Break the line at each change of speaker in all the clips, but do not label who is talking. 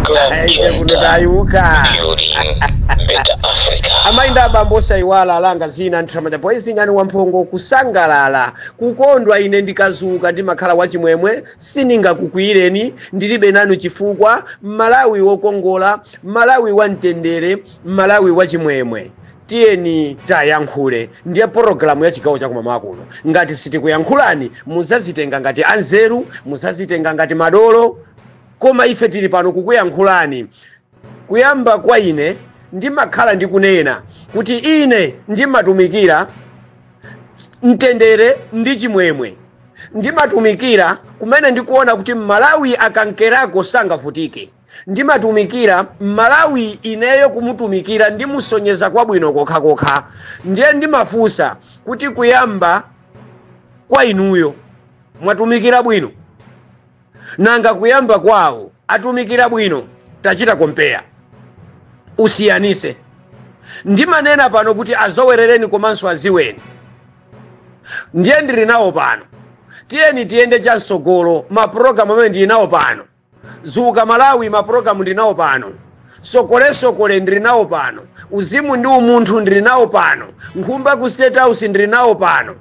Club
Ife kuno
Junta,
tayuka.
Building Better Africa.
Amayi ndi abambo, osayiwala alanga zina nthamanja poyizingani wamphongo kusangalala kukondwa. Ine ndikazuka ndimakhala wachimwemwe, siningakukwiyireni, ndilibe nanu chifukwa. Malawi wokongola, Malawi wamtendere, Malawi wachimwemwe. Tiyeni tayankhule, ndiye pologalamu ya chigawo chakumamawa kuno. Ngati sitikuyankhulani, muzazitenga ngati anzeru, muzazitenga ngati madolo, koma ife tili pano kukuyankhulani. Kuyamba kwa ine ndimakhala ndikunena kuti ine ndimatumikira mtendere ndi chimwemwe, ndimatumikira kumene ndikuona kuti Mmalawi akankerako sangavutike. Ndimatumikira Mmalawi, ineyo kumutumikira ndimusonyeza kwabwino kokhakokha. Ndiye ndimafunsa kuti kuyamba kwa inuyo mwatumikira bwino? Nanga kuyamba kwawo atumikira bwino? Tachita compare, usiyanise. Ndimanena pano kuti azowerereni komanso aziweni. Ndiye ndili nawo pano, tiyeni tiyende chamsogolo. Mapulogalamu amene ndili nawo pano: Zuka Malawi, mapulogalamu ndili nawo pano; Sokolesokole ndili nawo pano; Uzimu ndi Umunthu ndili nawo pano; Nkhumba ku State House ndili nawo pano.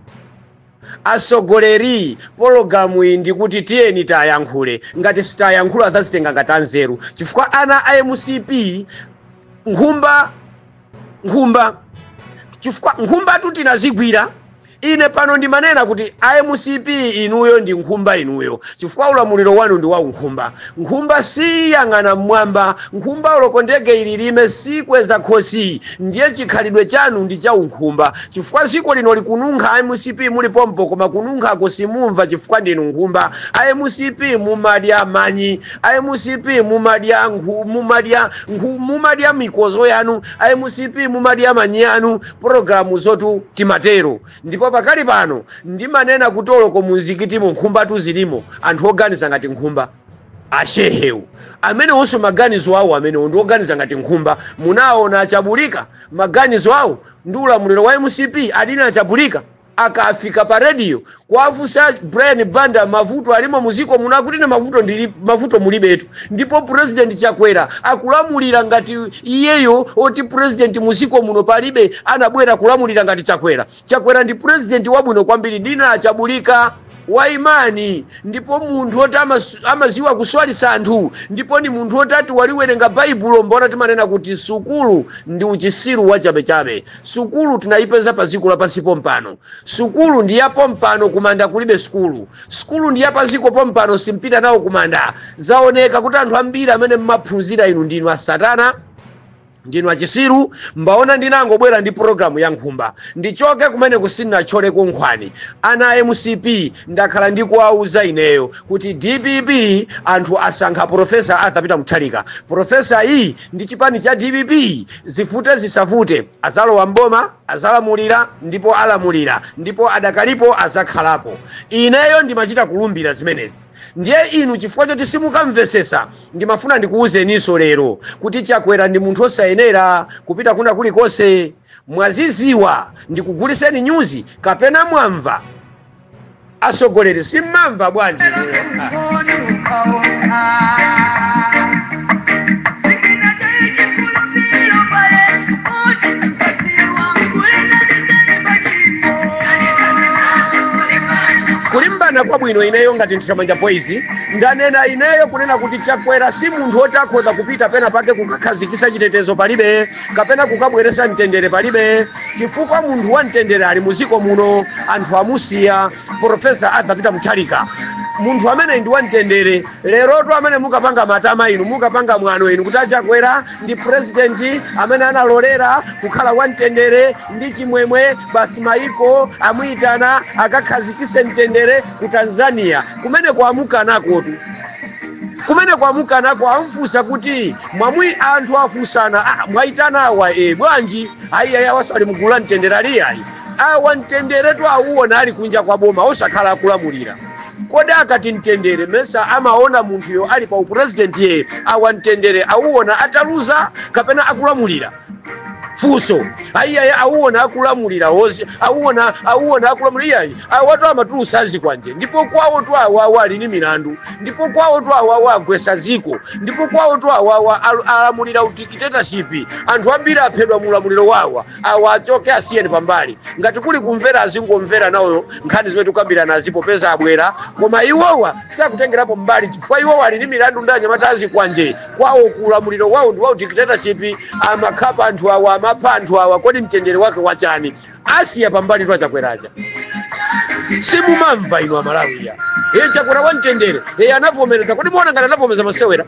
Asogoleri, pologalamu iyi ndikuti tiyeni tayankhule. Ngati sitayankhula, azazitenga ngati anzeru, chifukwa ana a MCP nkhumba nkhumba, chifukwa nkhumbatu tinazigwira. Ine pano ndimanena kuti a MCP, inuyo ndi nkhumba inuyo, chifukwa ulamuliro wanu ndi wa unkhumba. Nkhumba siyang'ana mmwamba, nkhumba uloko ndege ililime sikweza khosi. Ndiye chikhalidwe chanu ndi cha unkhumba, chifukwa dziko lino likununkha a MCP muli pompo, koma kununkhako simumva chifukwa ndinu nkhumba. A MCP mumadya manyi, a MCP mumadya mumadya mumadya mikozo yanu, a MCP mumadya manyi anu. Pologalamu zotu timatero. Ndipo pakali pano ndimanena kuti oloko muzikitimo nkhumbatu zilimo, anthu oganiza ngati nkhumba, ashehewu amene onso maganizo awo amenewo ndi oganiza ngati nkhumba. Munaona achabulika maganizo awo ndi ulamuliro wa MCP adina achabulika akafika pa radio kuafusa Brian Banda mavuto alimo muziko muno, akuti ne mavuto ndili mavuto mulibetu, ndipo President Chakwera akulamulira ngati iyeyo oti president muziko muno palibe anabwera kulamulira ngati Chakwera. Chakwera ndi president wabwino kwambiri, dina achabulika waimani, ndipo munthu oti amaziwa kuswalitsa anthu, ndipo ni munthu oti waliwerenga Baibulo. Mbona timanena kuti sukulu ndi uchisiru wachabechabe. Sukulu tinayipeza pa dziko lapansi pompano, sukulu ndi yapompano, kumanda kulibe sukulu. Sukulu ndi yapaziko pompano, simpita nawo kumanda. Zaoneka kuti anthu ambiri amene mmaphunzira inu ndinu asatana, ndinu achisiru. Mbaona ndinangobwera ndi pologalamu ya nkhumba, ndichoke kumene kusinacholeko nkhwani. Ana a MCP ndakhala ndikuwauza ineyo kuti DPP anthu asankha Profesa Arthur Peter Mutharika. Profesa iyi ndi chipani cha DPP, zifute zisafute, azalowa mboma, azalamulira, ndipo alamulira, ndipo adakalipo, azakhalapo. Ineyo ndimachita kulumbira zimenezi. Ndiye inu chifukwa choti simukamvesesa, ndimafuna ndikuwuzeninso lero kuti Chakwera ndi munthu osayenera kupita kuna kulikonse. Mwaziziwa ndikuguliseni nyuzi kapena mwamva? Asogoleri, simmamva bwanji inuyo? Kulimbana kwabwino, ineyo ngati Nthamanja Boys ndanena ineyo kunena kuti Chakwera si munthu woti akhoza kupita pena pake kukakhazikisa chitetezo palibe, kapena kukabweresa mtendere palibe, chifukwa munthu wa mtendere ali muziko muno, anthu amusiya, Profesa Arthur Peter Mutharika. Munthu amene ndi wamtendere. Lerotu amene mukapanga matama inu, mukapanga mwano inu kuti aChakwera ndi president amene analolera kukhala wamtendere ndi chimwemwe basi, maiko amuyitana akakhazikise mtendere ku Tanzania, kumene kwamukanakotu, kumene kwamukanako. Amfunsa kuti mwamwi anthu afunsana, ah, mwayitana awa e bwanji? Ayi ayi, awaso ali mugulu la mtendere ali ayi. Awa mtenderetu awuona ali kunja kwa boma, osakhala akulamulira. Kodi akati mtendere, mesa amaona munthuyo ali pa upresident? Ye awa mtendere awuona ataluza kapena akulamulira? Funso ayiyayi, auona akulamulira ozi, auona akulamulira iyayi, awatu amatulusa azikwanje, ndipo kwawo tu awawa ali ni milandu, ndipo kwawo tu awawa agwesa ziko, ndipo kwawo tu awawa alamulira udictatorship. Anthu ambiri aphedwa mu ulamuliro wawa. Awa achoke, asiyeni pambali. Ngati kuli kumvera, azingomvera nawo nkhani zimene tikukambirana nazipo peza abwera, koma iwowa sakutengerapo mbali chifukwa iwowa ali ndi milandu ndi anyamata azikwanje. Kwawo kuulamuliro wawo ndi wa dictatorship, amakhapa anthu awa, amapha anthu awa. Kodi mtendere wake wachani? Asiya pambali tu achakweracha. Simumamva inu Amalawiya. Iye Chakwera wamtendere, iye anavomereza. Kodi muona ngati anavomereza masewera?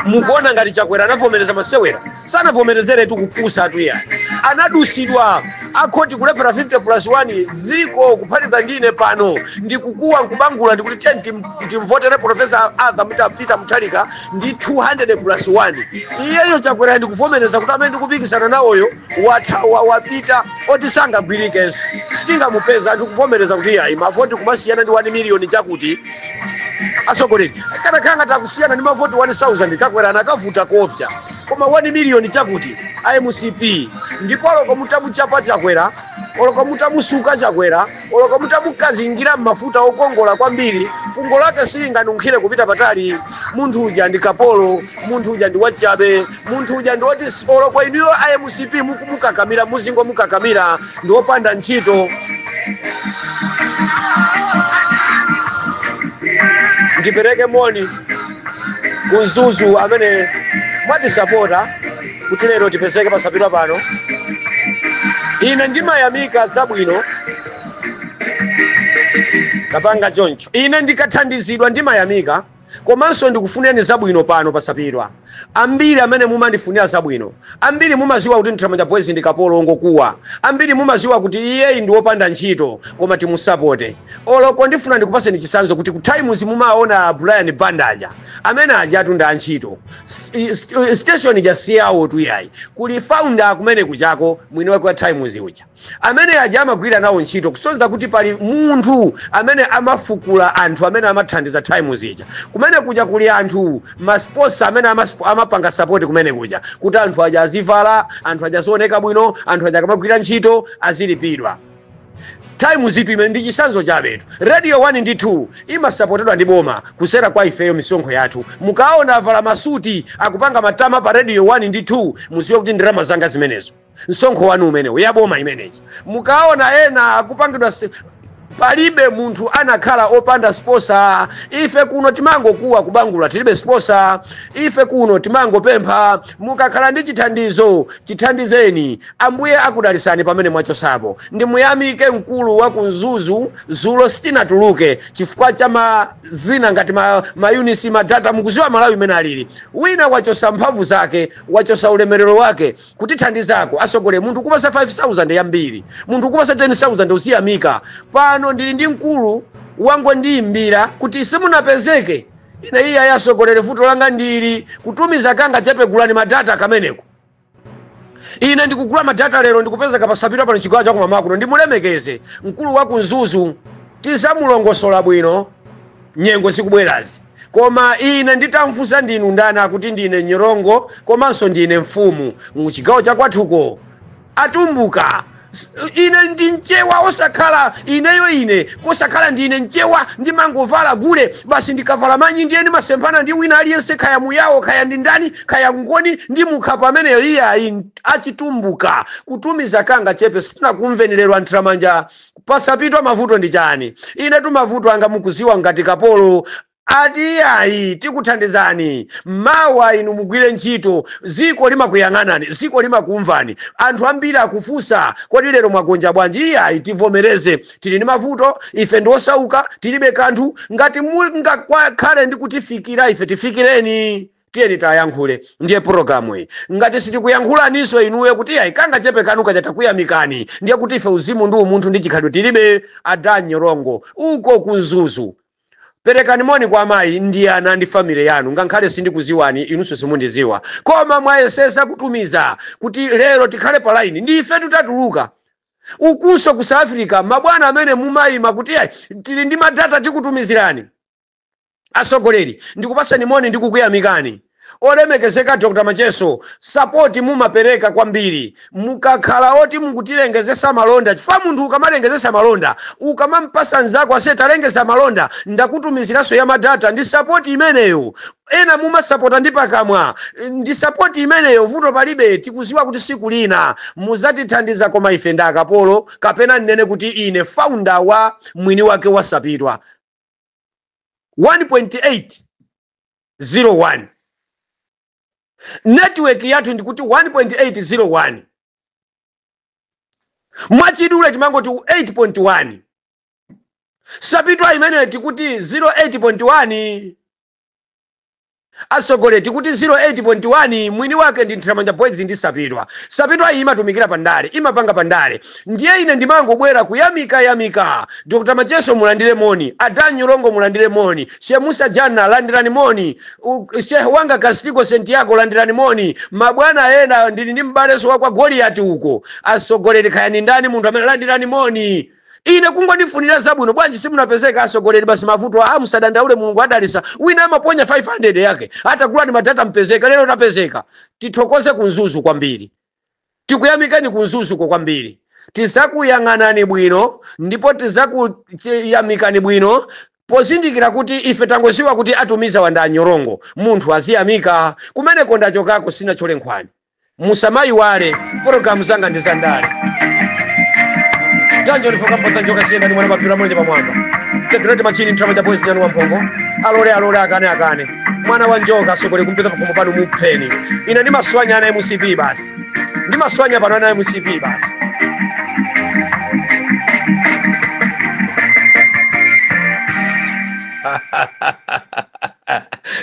Mukuona ngati Chakwera anavomereza masewera? Sanavomerezeretu, kupusa tu iya. Anadusidwa akhoti kulephera 50 plus 1 ziko kuphatiza. Ndine pano ndikukuwa nkubangula ndikuti 10 timvotere Professor Arthur Peter Mutharika ndi 200 plus 1. Iyeyo Chakwera ndikuvomereza kuti amene ndikupikisana nawoyo wapita oti sangagwirikenso, sitingamupeza. Ndikuvomereza kuti iyayi, mavoti kumasiyana ndi 1 million chakuti. Asogoleri, kana khanga takusiyana ndi mavoti 1000, Chakwera anakavuta kopsa, koma 1 million chakuti iMCP. Ndipo oloko mutamuchapa Chakwera, oloko mutamusuka Chakwera, oloko mutamukazingira m'mafuta okongola kwambiri, fungo lake silinganunkhire kupita patali. Munthu uja ndi kapolo, munthu uja ndi wachabe, munthu uja ndi woti oloko inuyo iMCP mukumukakamira, muzingo mukakamira, ndi wopanda ntchito. Ndipereke moni kumzuzu amene mwatisapota kuti lero tipezeke pasapitwa pano. Ine ndimayamika zabwino kapanga choncho. Ine ndikathandizidwa ndimayamika, komanso ndikufunireni zabwino pano pasapitwa. Ambiri amene mumandifunira zabwino, ambiri mumaziwa kuti Nthamanja Boys ndi kapolo ongokuwa, ambiri mumaziwa kuti iyeyi ndi wopanda ntchito, koma timusapote. Oloko ndifuna ndikupaseni chisanzo kuti ku Times mumaona Brian Bandaja amene ajatu ndi antchito. Station ija siyawo tu yayi, kuli founder kumene kuchako, mwini wake wa Times uja amene aja amagwira nawo ntchito, kusonyeza kuti pali munthu amene amafukula anthu amene amathandiza Times ija. Kumene kuja kuli anthu ma sponsor amene amapanga support kumene kuja kuti anthu aja azivala, anthu aja azioneka bwino, anthu aja akamagwira ntchito azilipidwa. Times itu imene ndi chisanzo chabetu. Radio 1 ndi 2 imasapotedwa ndi boma kusera kwa ifeyo misonkho yathu. Mukaona avala masuti akupanga matama pa Radio 1 ndi 2, muziwe kuti ndalama zanga zimenezo, msonkho wanu umenewo, ya boma imeneyi. Mukaona ena akupangidwa palibe munthu anakhala opanda sponsor. Ife kuno timangokuwa kubangula, tilibe sponsor. Ife kuno timangopempha. Mukakhala ndi chithandizo, chithandizeni. Ambuye akudalisani pamene mwachosapo. Ndimuyamike mkulu wa kumzuzu. Zulo sitinatuluke chifukwa cha mazina ngati ma units, madata. Mukuziwa Malawi imene alili. Wina wachosa mphamvu zake, wachosa ulemerero wake kutithandizako. Asogole, munthu kupasa 5000 yambiri, munthu kupasa 10,000, usiyamika. Pano ndili ndi mkulu wangondiyimbira kuti simunapezeke. Ine iye ayasogolere, vuto langa ndili kutumiza kanga chepe, gulani madata kameneko. Ine ndikugula madata lero, ndikupezeka pasapitwa pano chigawo chakumama kuno. Ndimulemekeze mkulu wa kumzuzu, tizamulongosola bwino nyengo zikubwerazi. Koma ine nditamfunsa ndinu ndani, akuti ndine nyirongo komanso ndine mfumu muchigawo chakwathuko atumbuka. Ine ndi mchewa, osakhala ineyo, ine kosakhala ndine mchewa, ndimangovala gule basi. Ndikavala manyi ndiye ndimasemphana ndi wina aliyense, khaya muyawo, khaya ndi ndani, khaya ngoni, ndi mukhapa ameneyo. Iyayi, achitumbuka kutumiza kanga chepe, sitinakumveni lero. Anthiramanja pasapitwa, mavuto ndi chani? Ine tu mavuto anga mukuziwa ngati kapolo. Ati iyayi, tikuthandizani mawa. Inu mugwire ntchito, ziko limakuyang'anani, ziko limakumvani. Anthu ambiri akufunsa, kodi lero mwagonja bwanji? Iyayi, tivomereze, tili ndi mavuto, ife ndi osauka, tilibe kanthu. Ngati mungakhale ndi kutifikira ife, tifikireni. Tiyeni tayankhule, ndiye programu iyi. Ngati sitikuyankhulaninso inuyo kuti iyayi, kanga chepe kanu kaja takuyamikani, ndiye kuti ife uzimu ndi umunthu ndi chikhalidwe tilibe. Adanyorongo uko kumzuzu, perekani moni kwa amayi ndi ana ndi family yanu. Ngakhale sindikuziwani, inunso simundiziwa, koma mwayesesa kutumiza kuti lero tikhale pa line. Ndife tutatuluka ukunso ku South Africa, mabwana amene mumayima kuti ayi, tili ndi madata, tikutumizirani. Asogoleri, ndikupasani moni, ndikukuyamikani. Olemekezeka Dr. Macheso, support mumapereka kwambiri. Mukakhala oti mukutilengezesa malonda, chifukwa munthu ukamalengezesa malonda, ukamampasa nzako ase talengeza malonda, ndakutumiziranso ya madata, ndi support imeneyo. Ena mumasapota ndi pakamwa, ndi support imeneyo. Vuto palibe, tikuziwa kuti siku lina muzatithandiza, koma ife ndi akapolo, kapena nnene kuti ine founder wa mwini wake wasapitwa 1.801 network yathu ndikuti 1.801, mwachidule timangoti 8.1. Sapitwa imeneyo tikuti 08.1. Asogole, tikuti 08.1. Mwini wake ndi Ntramanja Boys, ndi Sapitwa. Sapitwa iyi imatumikira pandale, imapanga pandale. Ndiye ine ndimangobwera kuyamika yamika. Dr. Macheso, mulandire moni. Adanyu Longo, mulandire moni. Sheikh Musa Jana, landirani moni. Sheikh wanga Castigo Santiago, landirani moni. Mabwana ena, ndili ndi mbaleso wa kwa Goliath uko. Asogoleri, khayani ndani munthu amene, landirani moni. Ine kungondifunira zabwino. Bwanji simunapezeka, asogoleri? Basi, mavuto a musadandaule, Mulungu adalisa. Wina amaponya 500 yake, atagulani madata mpezeka. Lero tapezeka, tithokoze kunzuzu kwambiri, tikuyamikani kunzuzuko kwambiri. Tizakuyang'anani bwino ndipo tizakuyamikani bwino pozindikira kuti ife tangoziwa kuti atumiza wanda anyorongo. Munthu aziyamika kumeneko. Ndachokako sinachole nkhwani. Musamayiwale, pologalamu zanga ndi zandale. Tanjo lifoka mpota njoka siyenda ni mwana mapira mwenye pamwamba. The Great Machine, Ntramanja Boys, nyanu wa mphongo. Alole alole, akane akane. Mwana wa njoka, sokole kumpita pafumo pano mupheni. Ine ndimaswanya ana MCP basi. Ndimaswanya pano ana MCP basi.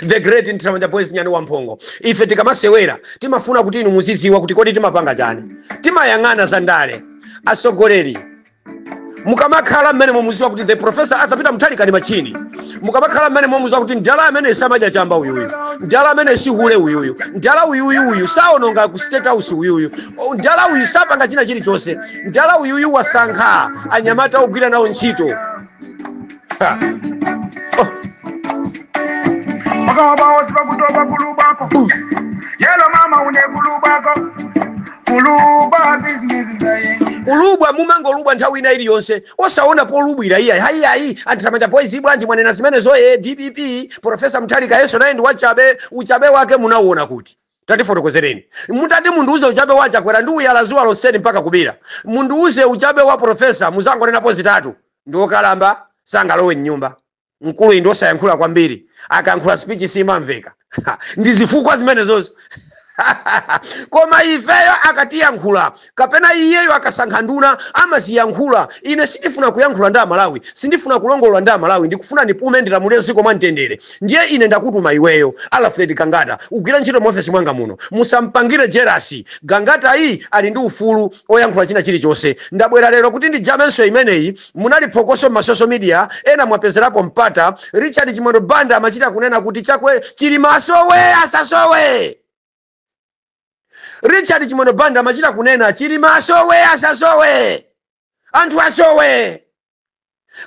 The Great Ntramanja Boys, nyanu wa mphongo. Ife tikamasewera timafuna kuti inu muzidziwa kuti kodi timapanga chani. Timayang'ana za ndale. Asogoleri, mukamakhala mmene mumuziwa kuti the Professor Arthur Peter Mutharika ndi machini, mukamakhala mmene mumuziwa kuti mdala amene samadya chamba uyuyu, mdala amene sihule uyuyu, mdala uyuyu uyu saononga ku State House uyuyu, mdala uyu sapanga china chilichonse, mdala uyuyu wasankha anyamata ogwira nawo ntchito. Ha. Oh.
Makabaosi bakutoba kulubako. Yelo mama une kulubako. Kuluba business zayendi.
Kulubwa, mumangolubwa nthawi ina iliyonse, osaona polubwira. Iya, hayihayi, Antramanja Boys, bwanji mwanena zimene zoye? DPP, Professor Mutharika yeso naye ndi wachabe. Uchabe wake munauona kuti? Tatifotokozereni. Mutati mundiuze uchabe wa Chakwera, ndi uyala zuwa lonseni mpaka kubira. Mundiuze uchabe wa professor, muzangonenapo zitatu. Ndi wokalamba, sangalowe mnyumba, mkulu ndi osayankhula kwambiri, akayankhula speech simamveka. Ndi zifukwa zimene zozo. Koma ifeyo akatiyankhula kapena iyeyo akasankha nduna amaziyankhula. Ine sindifuna kuyankhula ndi Amalawi, sindifuna kulongolola ndi Amalawi, ndikufuna ndipume, ndilamulire dziko mwamtendere. Ndiye ine ndakutuma iweyo, Alfred Gangata, ugwire ntchito muofesi mwanga muno. Musampangire jealous Gangata, iyi ali ndi ufulu oyankhula china chilichonse. Ndabwera lero kuti ndijamenso imeneyi. Munali phokoso m'ma social media, ena mwapezerapo mpata. Richard Chimwendo Banda amachita kunena kuti chakwe Chilima asowe asasowe. Richard Chimwendo Banda amachita kunena Chilima asowe asasowe, anthu asowe.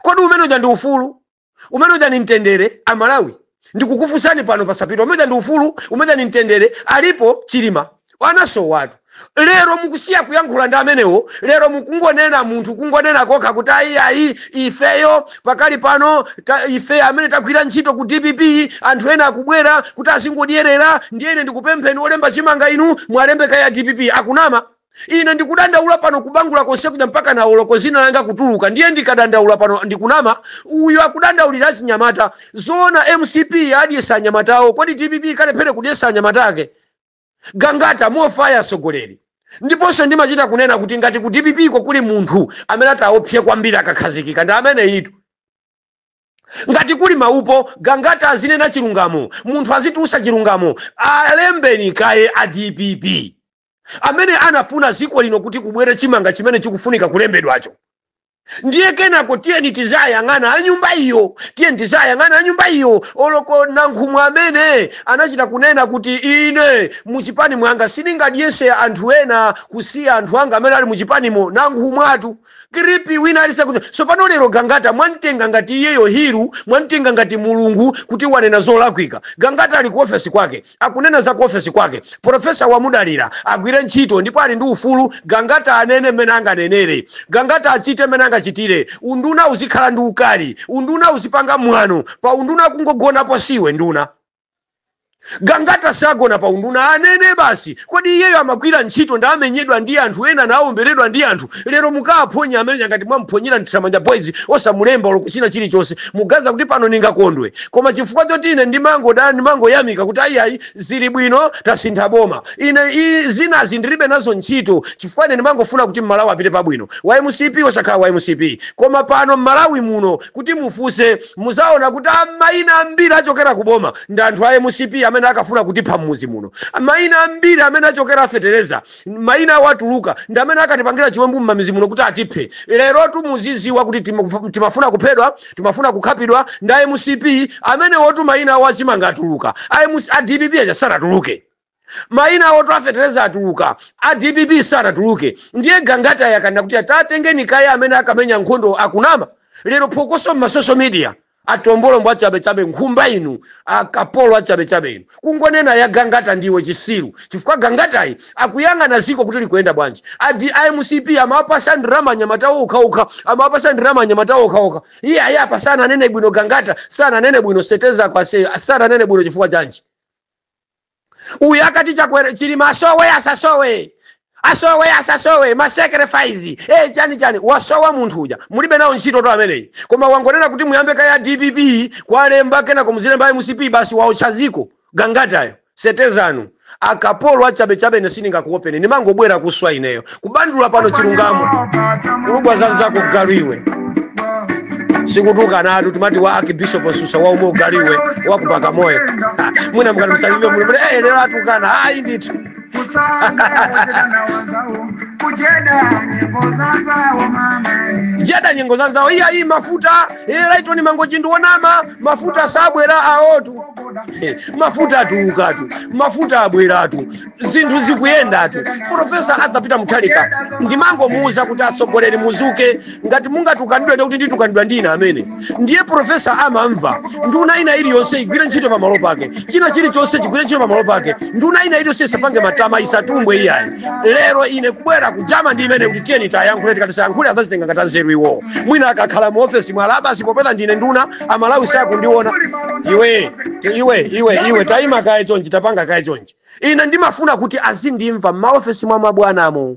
Kodi umene uja ndi ufulu? Umene uja ni mtendere? Amalawi, ndikukufunsani pano pasapita, umene uja ndi ufulu? Umene uja ni mtendere? Alipo Chilima, anasowatu. Lero mukusiya kuyankhula ndi amenewo. Lero mukungonena, munthu kungonena kokha kuti ayi ayi, ifeyo pakali pano ife amene tagwira ntchito ku DPP, anthu ena akubwera kuti azingodyerera. Ndiyene ndikupempheni olemba chimanga inu, mwalembe kaya DPP. Akunama. Ine ndikudandaula pano, kubangula konse kuja mpaka na oloko zina langa kutuluka. Ndiye ndikadandaula pano ndikunama? Uyu akudandaulira chinyamata. Zoona MCP adyesa anyamatawo? Kodi DPP kalephere kudyesa anyamata ake? Gangata, more fire, sogoleri. Ndiponso ndimachita kunena kuti ngati ku DPP ko kuli munthu amene ataopse kwambiri akakhazikika, ndi amene itu. Ngati kuli maupo, Gangata azinena chilungamo, munthu azitiusa chilungamo. Alembeni kaye a DPP amene anafuna ziko lino kuti kubwere chimanga chimene chikufunika kulembedwacho. Ndiye kenako tiyeni tizayang'ana anyumba iyo, tiyeni tizayang'ana anyumba iyo. Oloko Nankhumwe amene anachita kunena kuti ine muchipani mwanga sindingadyese anthu ena kusiya anthu anga amene ali muchipanimo. Nankhumwatu Clip wina alise kuti sopano lero Gangata mwamtenga ngati iyeyo hero, mwamtenga ngati Mulungu kuti wanena zolakwika. Gangata ali ku ofesi kwake, akunena za ku ofesi kwake. Profesa wamudalira agwire ntchito ndipo ali ndi ufulu. Gangata anene mmene anganenere, Gangata achite mmene angachitire. Unduna uzikhala ndi ukali, unduna uzipanga mwano pa unduna, kungogonapo siwe nduna. Gangata sagona pa unduna, anene basi. Kodi iyeyo amagwira ntchito ndamenyedwa ndi anthu ena, naomberedwa ndi anthu? Lero mukaphonya amene ngati mwamphonyera Mthiramanja Boys, osamulemba olo kuchina chilichonse, muganiza kuti pano ningakondwe? Koma chifukwa choti ine ndimangodana, ndimangoyamika kuti ayiayi, zili bwino, tasintha boma. Ine zinazi ndilibe nazo ntchito, chifukwa ine ndimangofuna kuti Mmalawi apite pabwino, wa MCP osakhala wa MCP. Koma pano Mmalawi muno kuti mufunse, muzaona kuti mayina ambiri achokera kuboma ndi anthu a MCP amene akafuna kutipha mmuzi muno. Mayina ambiri amene achokera afetereza, mayina awo atuluka, ndi amene akatipangira chiwembu mmamizi muno kuti atiphe. Lerotu muziziwa kuti timafuna kuphedwa, timafuna kukhapidwa ndi a MCP amene wotu mayina awo achimanga atuluka. A DPP aja sanatuluke. Mayina awo to afetereza atuluka, a DPP sanatuluke. Ndiye Gangata yakana kuti atatengeni kaya amene akamenya nkhondo akunama. Lero phokoso mma social media, atombolombo achabechabe, nkhumba inu, akapolo achabechabe inu, kungonena ya Gangata ndiwe chisiru, chifukwa Gangatayi akuyang'ana ziko kuti likuyenda bwanji. Adi iMCP amawapasa ndirama anyamata okhaokha, amawapasa ndirama anyamata okhaokha. Iye ayi, apa sananene bwino Gangata, sananene bwino Seteza kwase, sananene bwino. Chifukwa chanji? Uyu akati Chakwera, Chilima asowe asasowe, asowe asasowe, ma sacrifice chani chani, wasowa munthu uja, mulibe nawo ntchito to ameneyi. Koma wangonena kuti muyambe kaya DPP kwalemba, kenako muzilemba MCP, basi waotcha ziko. Gangatayo, Setezanu, akapolo achabechabe, ine sindingakuopeni, nimangobwera kuswa ineyo kubandula pano chilungamo. Kulubwa zanzako galu sikutuka natu timati wa Archbishop Nsusa wa umwe ugaliwe wakupaka moyo. Ha, mwina mukati msalime muli muli lero atukana. Ayi ndithu.
Kujeda nyimbo zazawo mamani.
Jeda nyengo zanzawo. Iya iyi mafuta laitoni Mangochi ndionama, mafuta sabwera awotu. Mafuta atulukatu, mafuta abweratu, zinthu zikuyendatu. Profesa Arthur Peter Mutharika ndimangomuuza kuti atsogoleri muzuke. Ngati mungatukanidwe ndi kuti nditukanidwa ndina amene ndiye profesa amamva. Nduna ina iliyonse igwire ntchito pamalo pake, china chilichonse chigwire ntchito pamalo pake. Nduna ina iliyonse isapange matama, isatumbwe iyayi. Lero ine kubwera kujama ndi imene kuti tiyeni tayankhule, tikati sayankhule adzazitenga ngati anzeru iwo. Mwina akakhala mu ofesi mwala basi, popeza ndine nduna, Amalawi sakundiona. Iwe, iwe, iwe, iwe, tayima kaye chonchi, tapanga kaye chonchi. Ine ndimafuna kuti azindimva m'maofesi mwa mabwanamo.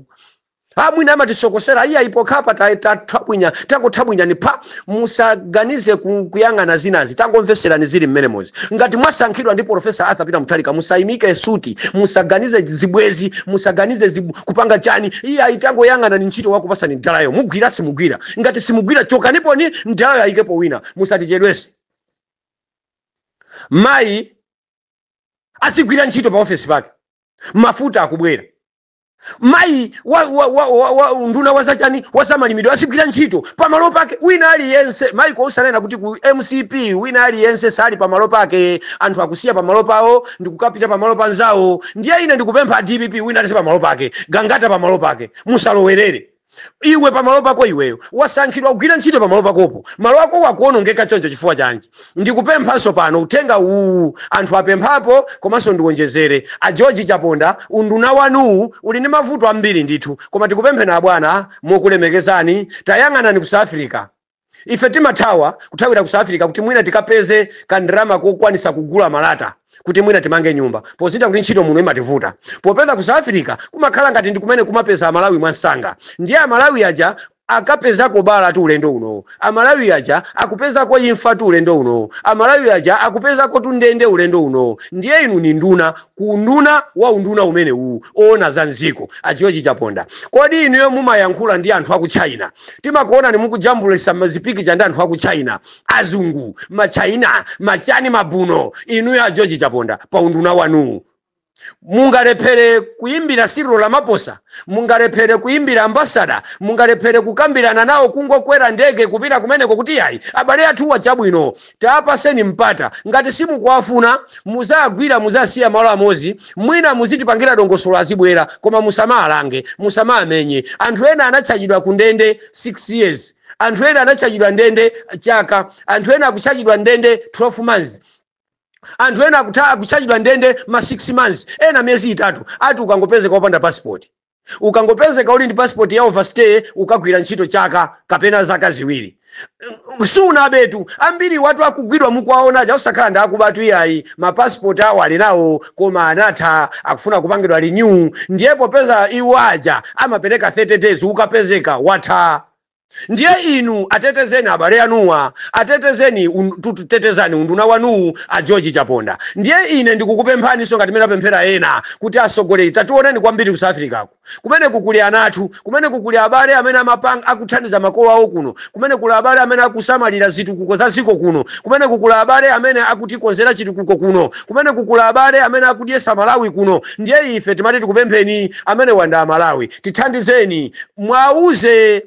Amwina amatisokosera iya ipokhapa tathabwinya, tangothabwinya ni pha. Musaganize kuyang'ana zinazi, tangomveserani zili mmenemozi. Ngati mwasankhidwa ndi Profesa Arthur Peter Mutharika, musayimike suti, musaganize zibwezi, musaganize kupanga chani. Iya itangoyang'ana ni ntchito wakupasani ndalayo, mugwira simugwira. Ngati simugwira, chokaniponi ndalayo, ayikepo wina. Musatichedwese. Mayi azigwira ntchito pa ofesi pake, mafuta akubwera. Mayi wa nduna wazachani, wazamalimidwe, azigwira ntchito pamalo pake. Wina aliyense, maiko usanena kuti ku MCP wina aliyense sali pamalo pake, anthu akusiya pamalo pawo ndikukapita pamalo panzawo. Ndiye ine ndikupempha DPP, wina aliyense pamalo pake, Gangata pamalo pake, musalowerere. Iwe pamalo pako, iweyo wasankhidwa kugwira ntchito pamalo pakopo. Malo ako wakuonongeka choncho chifukwa chanji? Ndikupemphanso pano uthenga uwu, anthu apemphapo, komanso ndiwonjezere a George Chaponda, unduna wanuwu uli ndi mavuto ambiri ndithu, koma tikupempheni abwana mokulemekezani, tayang'anani ku South Africa. Ife timathawa kuthawira ku South Africa kuti mwina tikapeze kandirama kokwanisa kugula malata kuti mwina timange nyumba, pozinda kuti ntchito muno imativuta, popeza ku South Africa kumakhala ngati ndi kumene kumapeza Amalawi mwansanga. Ndiye Amalawi aja akapezako bala tu ulendo uno, Amalawi aja akupezako imfa tu ulendo uno, Amalawi aja akupezako tundende ulendo uno. Ndiye inu ni nduna, ku nduna wa unduna umene uwu oona za mziko, a George Chaponda, kodi inuyo mumayankhula ndi anthu aku China? Timakuona ni mukujambulisa mazipikicha ndi anthu aku China, azungu, machina, machani, mabuno. Inuyo a George Chaponda, pa unduna wanuwu Mungalephere kuyimbira Cyril Ramaphosa, mungalephere kuyimbira ambassador, mungalephere kukambirana nawo, kungokwera ndege kupita kumeneko kuti yayi, abale athuwa chabwino, taapaseni mpata. Ngati simukuwafuna, muzagwira, muzasiya malo amodzi, mwina muzitipangira dongosolo azibwera, koma musamalange, musamamenye. Anthu ena anatchajidwa ku ndende 6 years, anthu ena anatchajidwa ndende chaka, anthu ena akutchajidwa ndende 12 months, anthu ena akutchajidwa ndende ma 6 months, ena miyezi 3. Ati ukangopezeka wopanda passport, ukangopezeka uli ndi passport ya overstay, ukagwira ntchito chaka kapena zaka 2, sunabetu. Ambiri watu akugwidwa mukuwaona osakhala ndi akubatu iyayi, mapasipoti awo ali nawo koma anatha, akufuna kupangidwa renew. Ndiye popeza iwo aja amapereka 30 days, ukapezeka watha. Ndiye inu atetezeni abale anuwa, atetezeni, tetezani unduna wanuwu a George Chaponda. Ndiye ine ndikukupemphaninso ngati mene apemphera ena kuti asogoleri tationeni kwambiri ku South Africa kumene kukuli anathu, kumene kukuli abale amene amapanga akuthandiza makolo awo kuno, kumene kuli abale amene akusamalira zitukuko za ziko kuno, kumene kukuli abale amene akutikonzera chitukuko kuno, kumene kukuli abale amene akudyesa Malawi kuno. Ndiye ife timati tikupempheni amene wanda Malawi, tithandizeni, mwauze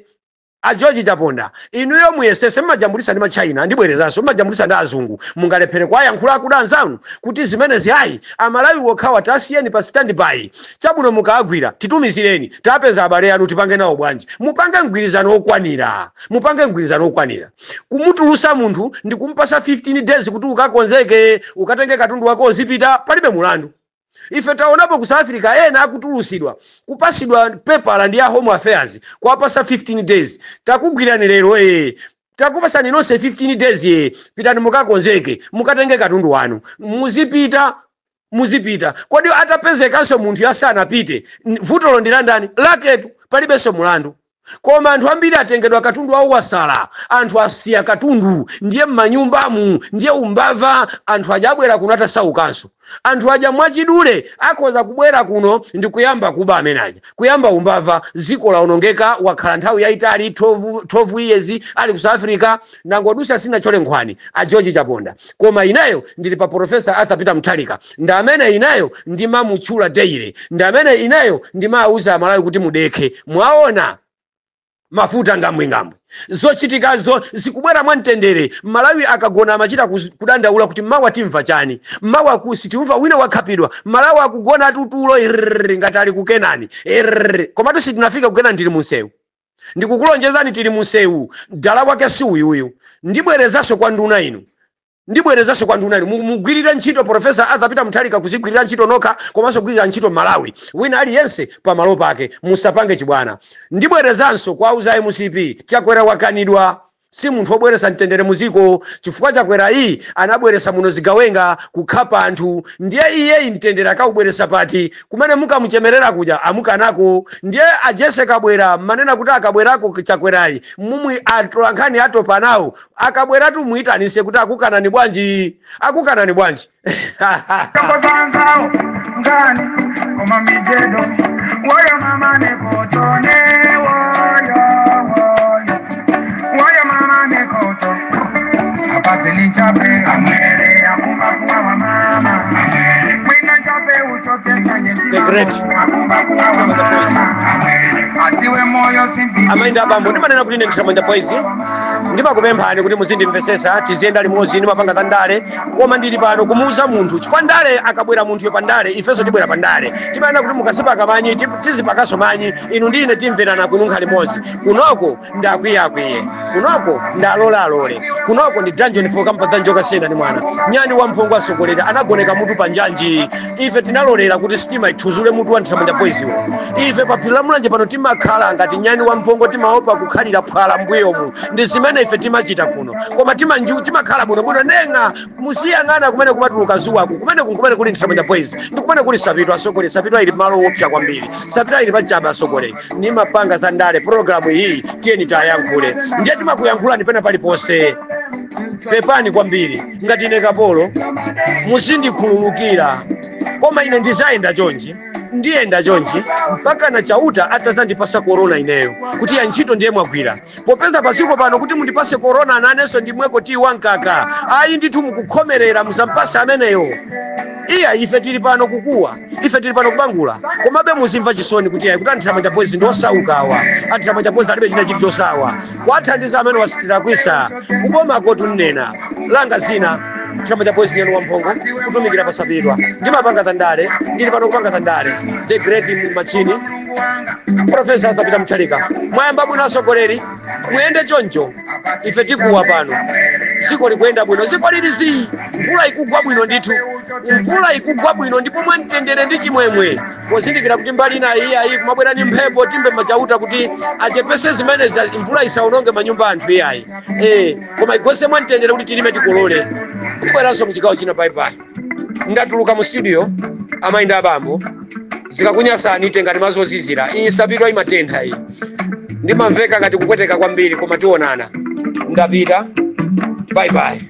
a George Chaponda, inuyo muyesese. Mmajambulisa ndi machina, ndibwerezanso, mmajambulisa ndi azungu, mungalephere kwayankhula akuda anzanu kuti zimenezi ayi, Amalawi wokhawa tasiyeni pa standby. Chabwino, mukaagwira titumizireni, tapeza abale anu tipange nawo bwanji? Mupange mgwirizano okwanira, mupange mgwirizano okwanira. Kumutulusa munthu ndi kumpasa 15 days kuti ukakonzeke, ukatenge katundu wako uzipita, palibe mulandu. Ife taonapo ku South Africa ena akutulusidwa, kupasidwa pepala ndi ya Home Affairs, kuwapasa 15 days: takugwirani lero, takupasani nonse 15 days, pitani mukakonzeke, mukatenge katundu wanu, muzipita, muzipita. Kodi atapezekanso munthu yasanapite, vutolo ndi la ndani? Laketu, palibenso mulandu. Koma anthu ambiri atengedwa katundu awo, wasala, anthu asiya katundu, ndiye m'manyumbamu ndiye umbava. Anthu aja abwera kuno atasaukanso. Anthu aja mwachidule akhoza kubwera kuno ndi kuyamba kuba, amene aja kuyamba umbava, dziko laonongeka. Wakhala nthawi yayitali, 12 years ali ku South Africa. Nangodusa sinachole nkhwani a George Chaponda, koma ineyo ndili pa Professor Arthur Peter Mutharika, ndi amene ineyo ndimamutchula daily, ndi amene ineyo ndimawuza Amalawi kuti mudekhe. Mwaona mafuta ngambwingambwe, zochitikazo zikubwera mwamtendere. Malawi akagona amachita kudandaula kuti mawa timva chani, mawa kusi timva wina wakhapidwa. Malawi akugona atutulo irrrr, ngati ali kukenani irrrr. Komatu sitinafika kukenani, tili munsewu. Ndikukulonjezani, tili munsewu, dala wake si uyuyu. Ndibwerezanso kwa nduna inu, ndibwerezanso kwa nduna inu, mugwirire ntchito Professor Arthur Peter Mutharika, kuzigwirira ntchito nokha komanso kugwirira ntchito Malawi, wina aliyense pamalo pake, musapange chibwana. Ndibwerezanso kwa auza MCP, Chakwera wakanidwa, si munthu wobweresa mtendere muziko, chifukwa Chakwera iyi anabweresa muno zigawenga kukhapa anthu. Ndiye iye mtendere akaubweresa pati kumene mukamuchemerera kuja amukanako? Ndiye ajese kabwera manena kuti akabwerako Chakwerayi, mumwe atolankhani atopa nawo, akabweratu muyitanise kuti akukanani bwanji, akukanani bwanji?
Kozanzao ngani koma mijedo woyo mama nekotone woyo woyo woyo mama nekoto apateni chape amwere akumba kuwawa mama amwere mwina chape uchote
The great.
Akumba kuwawa mama amwere atiwe moyo simpikisano.
Amayi ndi abambo, ndimanena kuti ine Nthiramanja Boys, ndimakupemphani kuti muzindimvesesa, tiziyenda limodzi. Ndimapanga za ndale, koma ndili pano kumuuza munthu, chifukwa ndale akabwera munthuyo pa ndale, ifenso tibwera pa ndale. Timanena kuti mukazipaka manyi, tizipakaso manyi. Inu ndi ine timverana kununkha limodzi. Kunoko ndakwiyakwiye, kunoko ndalolalole, kunoko ndi dungeon foka mpatsa kasena ni mwana nyani wamphongo asogolera anagoneka mutu pa njanji. Ife tinalolera kuti sitima ithuzule mutu wa Nthiramanja Boyswo. Ife pa phiri la Mulanje pano timakhala ngati nyani wamphongo, timaopa kukhalira phwala mbuyomu. Ndi zimene ife timachita kuno, koma timakhala bwinobwino nenga musiyang'ana kumene kumatuluka zuwaku, kumene kumene kuli Nthiramanja Boys ndi kumene kuli Sapito asogolera. Sapito ili malo wopsa kwambiri, Sapito ili pachaba asogolera. Nimapanga za ndale, programu iyi tiyeni tayankhule, ndiye timakuyankhulani pena paliponse. Pepani kwambiri ngati ine kapolo, muzindikhululukira, koma ine ndizayenda chonchi, ndiyenda chonchi mpaka na Chauta atazandipasa korona ineyo kuti ya ntchito ndiye mwagwira. Popeza padziko pano kuti mundipase korona nanenso ndimweko tiwa mkaka, ayi ndithu, mukukhomerera musampase ameneyo. Iya, ife tili pano kukuwa, ife tili pano kubangula, komabe muzimva chisoni kuti ayi, kuti anthu Boys ndi osauka awa. Anthu Boys alibe china chilichonse awa. Kwathandiza amene wasitirakwisa kubomako tunnena langa zina. Chama Boys nyanu wamphongo kutumikira pasapidwa, ndimapanga tandale, ndili pano kupanga tandale. The great machini Profesa Tapita Mutharika, mwayamba bwino atsogoleri, muyende choncho. Ife tikuwa pano, dziko likuyenda bwino, dziko lili zii, mvula ikugwa bwino ndithu, mvula ikugwa bwino ndipo mwamtendere ndi chimwemwe, pozindikira kuti mbali ina iyi ayi kumabwera ndi mphepo. Timbe machauta kuti achepese zimene mvula isaononge manyumba anthu iyayi, koma igwese mwamtendere kuti tilime tikolole. Tibweranso mchigawo china. Bye bye. Ndatuluka mu studio. Amayi ndi abambo, zikakunyasani tengani mazozizira. Iyi sapitwa imatentha iyi, ndimamveka ngati kupweteka kwambiri, koma tionana. Ndapita, bye bye.